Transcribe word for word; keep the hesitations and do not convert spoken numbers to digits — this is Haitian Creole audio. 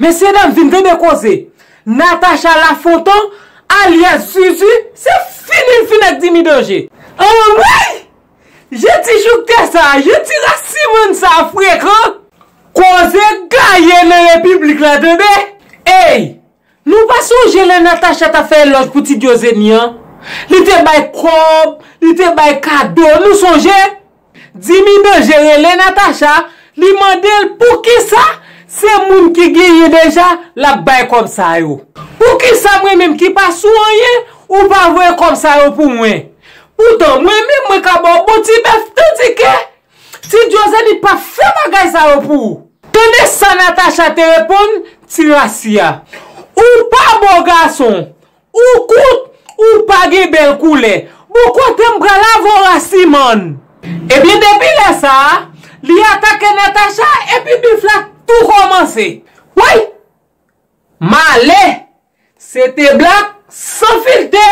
Mesye dam, vin tande koze. Natacha Lafontan, alyas Zuzu, se fini l fin ak Dimi Danje. Anmwey! Je ti joukte sa, je ti rasimonn sa frekan. Koze gaye nan repiblik la, tande. Ey, nou pa sonje lè Natacha t ap fè elòj pou ti Diozeni an? Li te bay kòb, li te bay kado, nou sonje? Dimi Danje rele Natacha, li mande l poukisa se moun ki genyen deja l ap bay kòb sa yo. Poukisa mwen menm ki pa sou anyen, ou pa voye kòb sa yo pou mwen? Poutan mwen menm mwen ka ba w bon ti bèf, tandike ti Diozeni p ap fè bagay sa yo pou ou. Tande sa Natacha te reponn ti rasi a. Ou pa bon gason, ou kout, ou pa gen bèl koulè. Bon kote m pral avè w rasimonn. Ebyen depi lè sa a, li atake Natacha epi bif la tou kòmanse. Woy! Malè! Se te Black san filtè